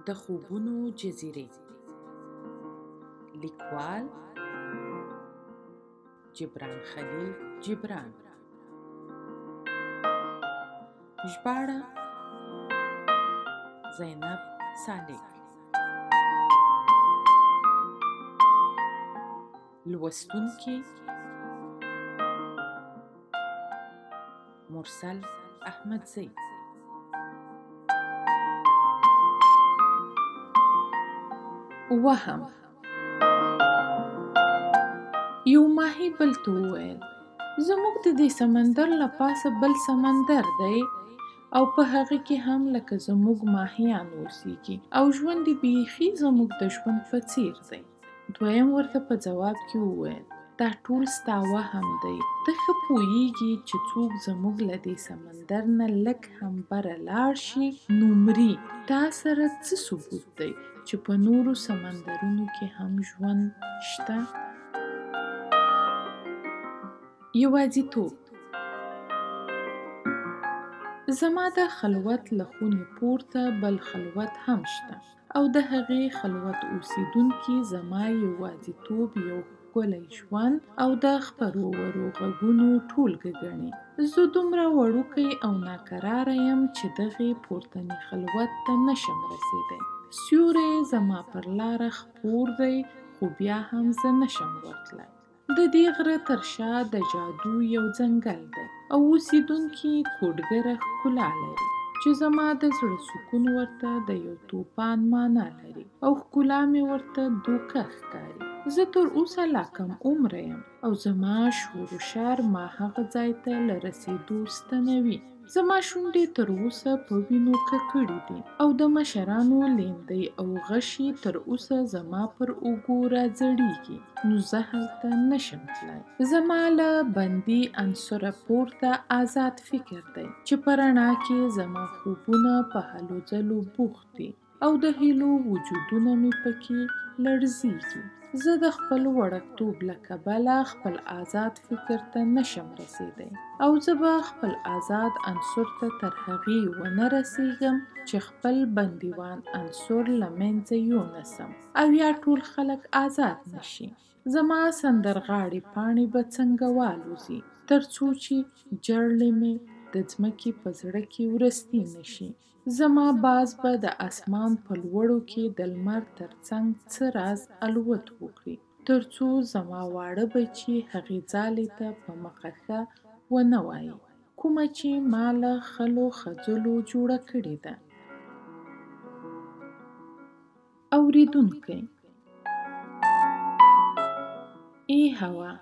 د خوبونو جزیرې، لیکوال جبران خلیل جبران، ژباړه زینب سالک، لوستونکي مرسل احمدزی. وهم. یو ماهي بل ته وویل: زموږ د دې سمندر له پاسه بل سمندر دی او په هغه کې هم لکه زموږ ماهیان اوسیږي او ژوند یې بیخي زموږ د ژوند په څیر دی. دویم ورته په ځواب کې وویل: دا ټول ستا وهم دی، ته ښه پوهیږي چې څوک زموږ له دې سمندر نه لږ هم بره لاړ شي نو مري. تا سره څه ثبوت دی چې په نورو سمندرونو کې هم ژوند شته؟ یوازیتوب. زما د خلوت له خونې پورته بل خلوت هم شته او د هغې خلوت اوسیدونکي زما یوازیتوب یو ښکلی ژوند او د خپرو ورو غږونو ټولګه ګڼي. زه دومره وړوکی او ناکراره یم چې دغې پورتني خلوت ته نشم رسیدی. سیوری زما پر لاره خپور دی خو بیا هم زه نشم ورتلای. د دې غره تر شا د جادو یو ځنګل دی او اوسیدونکي کوډګره ښکلا لري چې زما د زړه سکون ورته د یو توپان معنا لري او ښکلا مې ورته دوکه ښکاري. زه تر اوسه لا کم عمره یم او زما شور و شر ما هغه ځای ته له رسېدو ستنوي. زما شونډې تر اوسه په وینو ککړې دي او د مشرانو لیندۍ او غشي تر اوسه زما پر اوږو راځړېږي، نو زه هلته نشم تلای. زما له بندي عنصره پورته آزاد فکر دی چې په رڼا کې زما خوبونه په هلو ځلو بوخت دي او د هیلو وجودونه مې پکې لړزیږي. زه د خپل وړکتوب له کبله خپل آزاد فکر ته نشم رسیدی او زه به خپل آزاد عنصر ته تر هغې ونه رسیږم چې خپل بندیوان عنصر له منځه یونسم او یا ټول خلک آزاد نشي. زما سندرغاړې پاڼې به څنګه والوځي تر څو چې جرړې مې د ځمکې په زړه کې ورستې نشي. زما باز به د اسمان په لوړو کې د لمر تر څنګ څه راز الوت وکړي تر څو زما واړه بچي هغې ځالې ته په مخه ښه ونه وایي کومه چې ما له خلو خځلو جوړه کړې ده. اوریدونکی. ای هوا،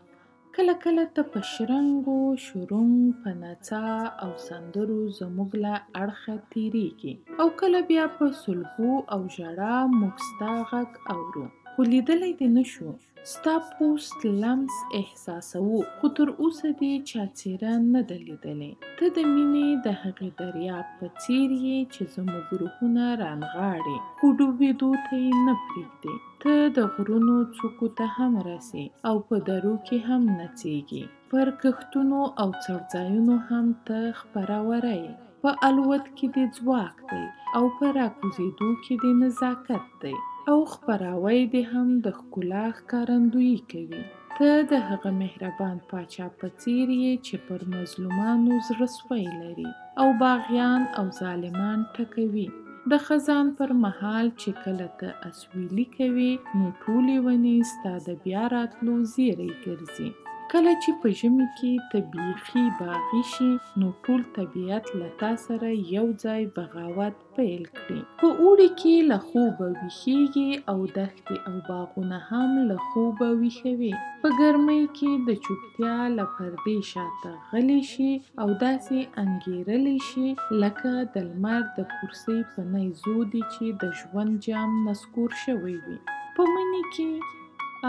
کله کله ته په شرنګو شرونګ په نڅا او سندرو زموږ له اړخه تیریږي او کله بیا په سلګو او ژړا موږ ستا غږ اورو خو لیدلی دې نشو. ستا پوست لمس احساسوو خو تر اوسه دې چا څېره نه ده لیدلې. ته د مینې د هغې دریاب په څېر یې چې زموږ روحونه رانغاړي خو ډوبېدو ته یې نه پرېږدي. ته د غرونو څوکو ته هم رسې او په درو کې هم نڅېږي. پر کښتونو او څړځایونو هم ته خپروره یې. په الوت کې دې ځواک دی او په راکوزېدو کې دې نزاکت دی او خپراوی دې هم د ښکلا ښکارندویي کوي. ته د هغه مهربان پاچا په څېر یې چې پر مظلومانو زړه سوی لري او باغیان او ظالمان ټکوي. د خزان پر مهال چې کله ته اسویلي کوې نو ټولې ونې ستا د بیا راتلو زیری ګرځي. کله چې په ژمي کې ته بیخي باغي شي نو ټول طبیعت له تا سره یو ځای بغاوت پیل کړي. په اوړي کې له خوبه ویښیږي او دښتې او باغونه هم له خوبه ویښوي. په ګرمۍ کې د چوپتیا له پردې شاته غلې شي او داسې انګیرلې شي لکه د لمر د کرسۍ په نیزو دي چې د ژوند جام نسکور شوی وي. په مني کې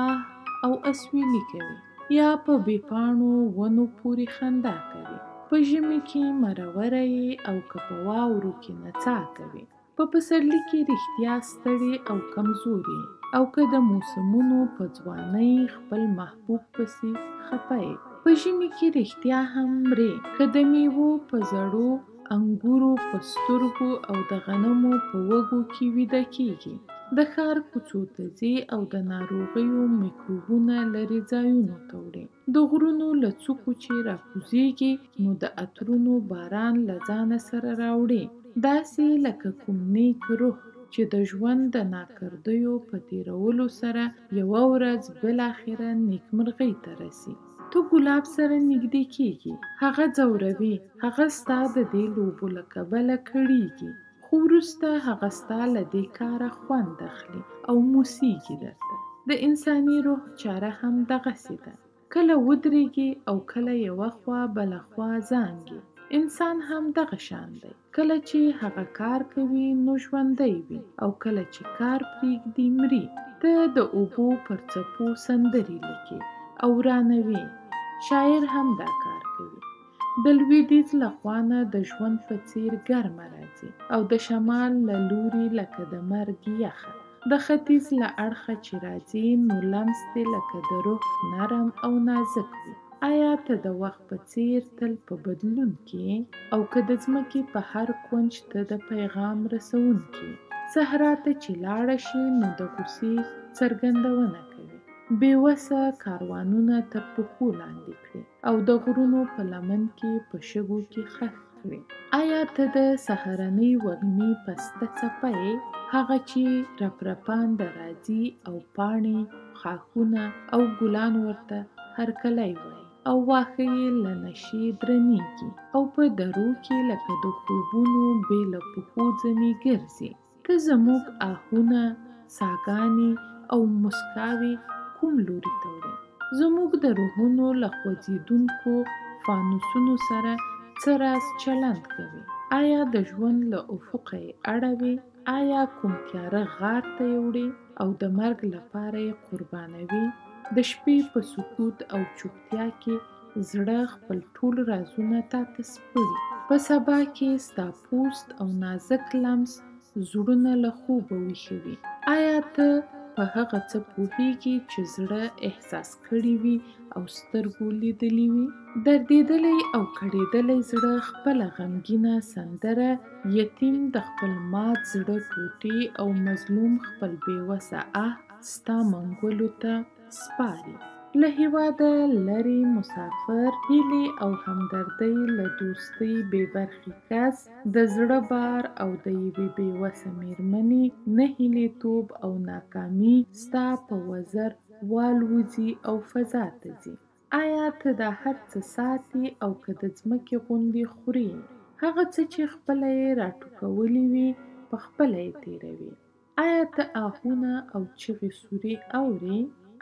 آه او اسویلي کوي یا په بې پاڼو ونو پورې خندا کوي. په ژمي کې مروره یې او که په واورو کې نڅا کوي. په پسرلي کې رښتیا ستړې او کمزورې او که د موسمونو په ځوانۍ خپل محبوب پسې خپه یې. په ژمي کې رښتیا هم مرې، که د میوو په زړو انګورو په سترګو او د غنمو په وږو کې ویده کېږې. د ښار کوڅو ته ځې او د ناروغیو میکروبونه لرې ځایونو ته وړې. د غرونو له څوکو چې راکوزېږې نو د عطرونو باران له ځانه سره راوړې، داسې لکه کوم نیک روح چې د ژوند د ناکردیو په تېرولو سره یوه ورځ بالاخره نیکمرغۍ ته رسي. ته ګلاب سره نږدې کېږې، هغه ځوروې، هغه ستا د دې لوبو له کبله کړېږي، خو وروسته هغه ستا له دې کاره خوند اخلي او موسېږي درته. د انساني روح چاره هم دغسې ده. کله ودرېږي او کله یوه خوا بله خوا زانګي. انسان هم دغه شان دی. کله چې هغه کار کوي نو ژوندی وي او کله چې کار پرېږدي مري. ته د اوبو پر څپو سندرې لیکې او ورانوې. شاعر هم دا کار کوي. د لوېدیځ له خوا نه د ژوند په څېر ګرمه راځي او د شمال له لوري لکه د مرګ یخه. د ختیځ له اړخه چې راځي نو لمس دې لکه د روح نرم او نازک وي. ایا ته د وخت په څېر تل په بدلون کې یې او که د ځمکې په هر کونج ته د پیغام رسوونکې یې؟ صحرا ته چې لاړه شې نو د غوسې څرګندونه کوي. بې وسه کاروانونه تر پښو لاندې کړي او د غرونو په لمن کې په شګو کې ښخ کړي. ایا ته د سهارنۍ وږمې پسته څپه یې؟ هغه چې رپرپانده راځي او پاڼې، ښاخونه او ګلان ورته هرکلی وایي او واښه یې له نشې درنېږي او په درو کې لکه د خوبونو بې له پښو ځنې ګرځي. ته زموږ آهونه، ساګانې او موسکاوې کوم لوري ته وړې؟ زموږ د روحونو له خوځېدونکو فانوسونو سره څه راز چلند کوې؟ آیا د ژوند له افقه یې اړوې؟ آیا کوم تیاره غار ته یې وړې او د مرګ لپاره یې قربانوې؟ د شپې په سکوت او چوپتیا کې زړه خپل ټول رازونه تا ته سپړي. په سبا کې ستا پوست او نازک لمس زړونه له خوبه ویښوي. آیا ته په هغه څه پوهېږې چې زړه احساس کړي وي او سترګو لیدلي وي؟ دردېدلی او کړېدلی زړه خپله غمګینه سندره، یتیم د خپل مات زړه ټوټې او مظلوم خپل بې وسه آه ستا منګولو ته سپاري. له هېواده لرې مسافر، هیلې او همدردۍ له دوستۍ بې برخې کس، د زړه بار او د یوې بې وسه مېرمنې نه هیلېتوب او ناکامي ستا په وزر والوځي او فضا ته ځي. آیا ته دا هر څه ساتې او که د ځمکې غوندې خورې یې؟ هغه څه چې خپله یې راټوکولي وي، په خپله یې تېروې. آیا ته آهونه او چغې سورې اورې؟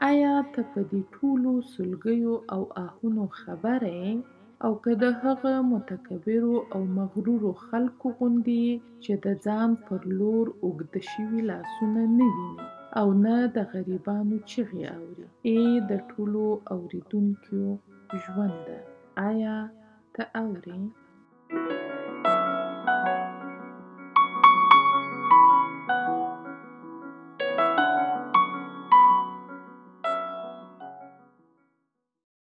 آیا ته په دې ټولو سلګیو او آهونو خبره یې او که د هغه متکبرو او مغرورو خلکو غوندې یې چې د ځان پر لور اوږده شوي لاسونه نه ویني او نه د غریبانو چغې اوري؟ ای د ټولو اورېدونکیو ژونده، آیا ته اورې؟